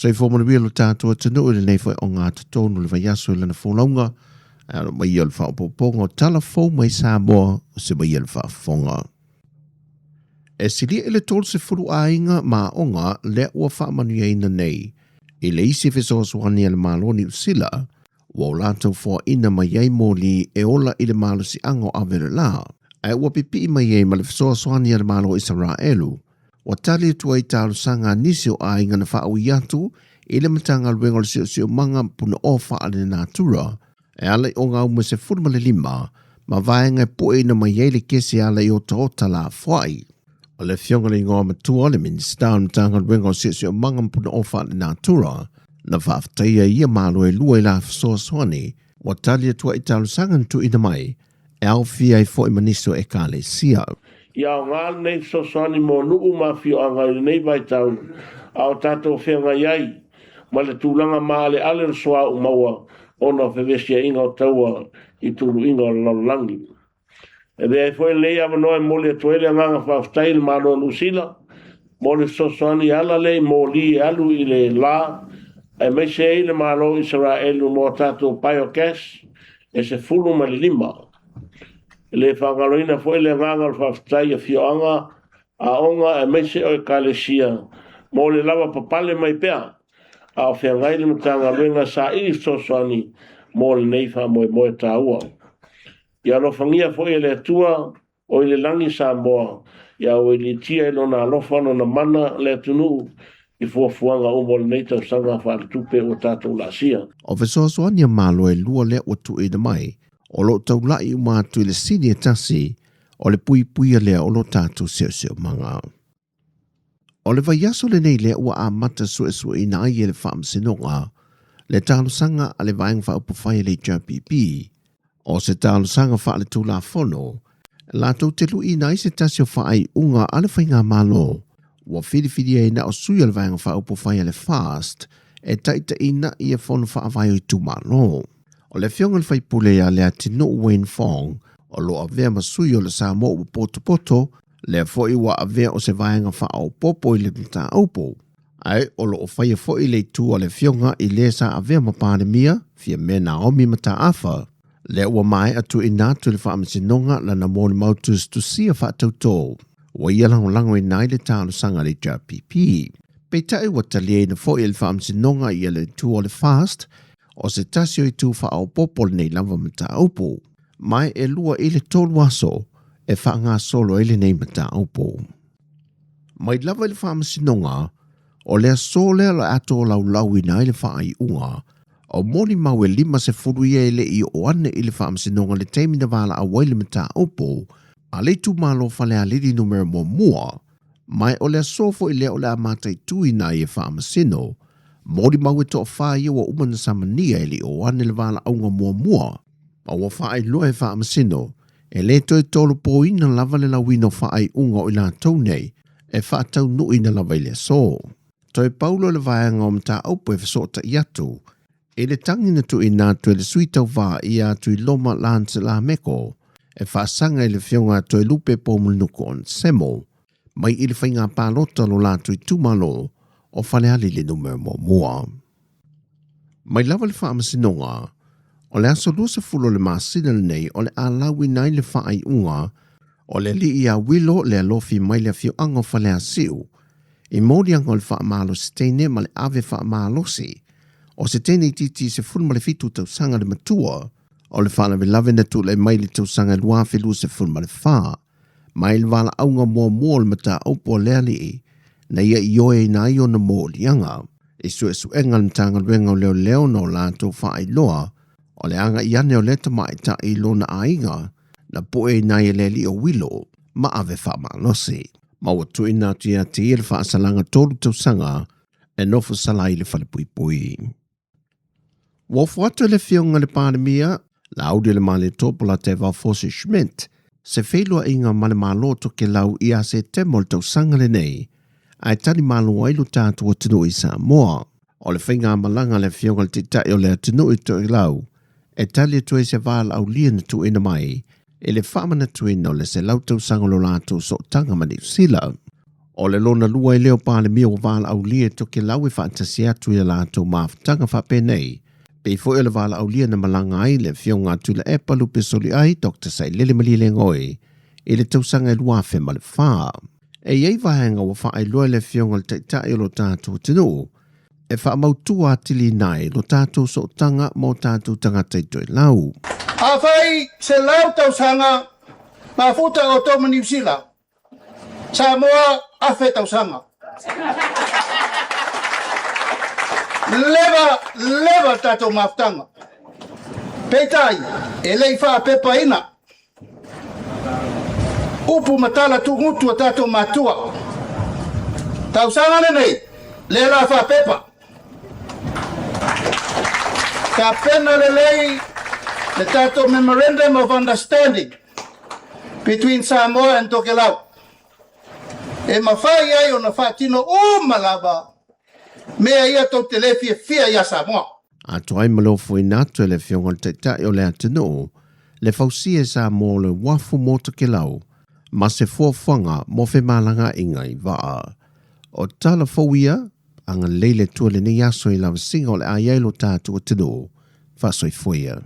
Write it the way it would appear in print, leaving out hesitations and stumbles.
Soifua manuia lo tatou atunuu i lenei foi ogatotonu i le vaiaso i lana folauga, ae alo mai ia o le faaopoopoga o tala fou mai Samoa o se mai ia le faafofoga. E silia i le 30 aiga ma aoga lea ua faamanuiaina nei i le isi fesoasoani a le Malo o Niu Sila ua o latou foaina mai ai moli e ola i le malosiaga o ave o le la, ae ua pipii mai ai ma le fesoasoani a le Malo o Isaraelu. Ua tali atu ai talosaga a nisi o aiga na faaui atu i le Matagaluega o le Siosiomaga Punaoa Faalenatura e ala i ogauma 15 ma vaega e pueina mai ai le kesi e ala i otaota lafoai. O le afioga i le igoa matua o le Minisita o le Matagaluega o Siosiomaga ma Punaoa Faalenatura na faafetaia ia malo e lua i la fesoasoani ua tali atu ai i talosaga na tuuina mai e aofia ai foi ma nisi o Ekalesia. Ia aoga lenei fesoasoani mo nuu ma afioaga i lenei vaitau a o tatou feagai ai ma le tulaga maaleale o le suauu maua ona o fevesiaiga o taua i tuluiga o le lalolagi. E avea ai foi lenei avanoa e momoli atu ai le agaga faafetai i le Malo o Niu Sila mo le fesoasoani e ala lea i moli e alu i le la, aemaise ai le Malo o Isaraelu mo a tatou biogas e 15. E le faagaloina foi le agaga o le faafetai i afioaga, aoga aemaise o Ekalesia mo le lavapapale mai pea a o feagai le Matagaluega saili fesoasoani mo lenei faamoemoe taua. Ia alofagia foi e le Atua o i le lagi Samoa, ia auiliitia i Lona alofa Lona mana le atunuu i fuafuaga uma o lenei tausaga faaletupe ua tatou laasia. O fesoasoani a Malo e lua lea ua tuuina mai, o lo o taulai uma atu i le sini e tasi o le puipuia lea o lo tatou siosiomaga. O le vaiaso lenei lea ua amata suesueina ai e le Faamasinoga le talosaga a le Vaega Faaupufai a le HRPP o se talosaga faaletulafono latou te luiina ai se tasi o faaiuga a le Faigamalo ua filifilia ai na o sui o le Vaega Faaupufai a le FAST e taitaiina ia fono faavae o itumalo. O le afioga i le faipule ia Leatinuu Wayne Fong o lo o avea ma sui o le Samoa ua potopoto, lea foi ua avea o se vaega faaopoopo i le mataupu, ae o lo o faia foi le itu a le afioga i le sa avea ma Palemia, Fiame Naomi Mataafa, lea ua maea tuuina atu i le Faamasinoga lana molimau tusitusia faatautō ua ia lagolagoina ai le talosaga a le HRPP. Peitai ua taliaina foi e le Faamasinoga ia le itu o le FAST o se tasi o itu faaopoopo lenei lava mataupu, ma e 2 i le 3 aso e faagasolo ai lenei mataupu. Mai lava i le Faamasinoga, o le aso lea o le a tolaulauina ai le faaiuga o molimau e 50 ia e le i oo ane i le Faamasinoga i le taimi na valaau ai le mataupu a le itumalo Falealili numera 1, ma o le aso foi lea o le a mataituina ai e Faamasino molimau e toafa ia ua uma na samania e le i oo ane le valaauga muamua, ma ua faailoa e Faamasino e le toe tolopoina lava le lauina o faaiuga o i latou nei e faataunuuina lava i le aso. Toe paulo le vaega o mataupu e fesootai atu i le tagi na tuuina atu e le sui tauva ia Tuiloma Lance Lameko e faasaga i le afioga a Toelupe Poumulinuku Onesemo mai i le faiga palota o lo latou itumalo o Falealili numera 1. Mai lava le Faamasinoga, o le aso 20 o le masina lenei o le a lauina ai le faaiuga o le alii ia Wilo le alofi mai le afioaga o Faleasiu i moliaga o le faamalosi teine ma le ave faamalosi o se teine itiiti 17 tausaga le matua o le faalavelave na tulai mai i le tausaga 2024 mai le valaauga muamua o le mataupu a le alii na ia ioeina ai ona moliaga. I suesuega a le Matagaluega o Leoleo na o latou faailoa o le agai ane o lea tamaitai i lona aiga na pueina ai e le alii o Wilo ma ave faamalosi. Ma ua tuuina atu ia te ia le faasalaga 3 tausaga e nofo sala ai i le falepuipui. Ua ofo atu e le afioga i le Palemia, Lauli le Malietoa Latevao Fosi Schmidt, se feiloaiga ma le Malo o Tokelau ia Setema o le tausaga lenei, ae tali malo ai lo tatou atunuu i Samoa. O le faigamalaga a le afioga i le Taitai o le atunuu i Tokelau e tali atu ai se valaaulia na tuuina mai i le faamanatuina o le 100 tausaga o lo latou sootaga ma Niu Sila. O le lona lua ai lea o Palemia ua valaaulia e Tokelau e faatasi atu i a latou mafutaga faapenei, pei foi o le valaaulia na malaga ai le Afioga a Tuilaepa Lupesoliai Doctor Sailele Malielegaoi i le tausaga e 2004. E i ai vaega ua faailoa e le Afioga i le Taitai o lo tatou atunuu e faamautua atiliina ai lo tatou sootaga ma o tatou tagata i Toelau. Afai 100 tausaga mafuta outou ma Niu Sila, Samoa afe tausaga. Leva, leva le tatou mafutaga. Peitai, e le i faapepaina upu ma tala tuugutu a tatou matua. Tausaga lenei, lea la faapepa. Tapena lelei le tatou Memorandum of Understanding between Samoa and Tokelau e mafai ai ona faatino uma lava mea ia tou te le fiafia ia Samoa. Atoa ai ma le ofoina atu e le Afioga i le Taitai o le atunuu le fausia e Samoa o le uafu mo Tokelau ma se fuafuaga mo femalagaaiga i vaa. O tala fou ia, agalelei le Atua i lenei aso i lavasiga o le a i ai lo tatou atunuu. Faasoifua ia.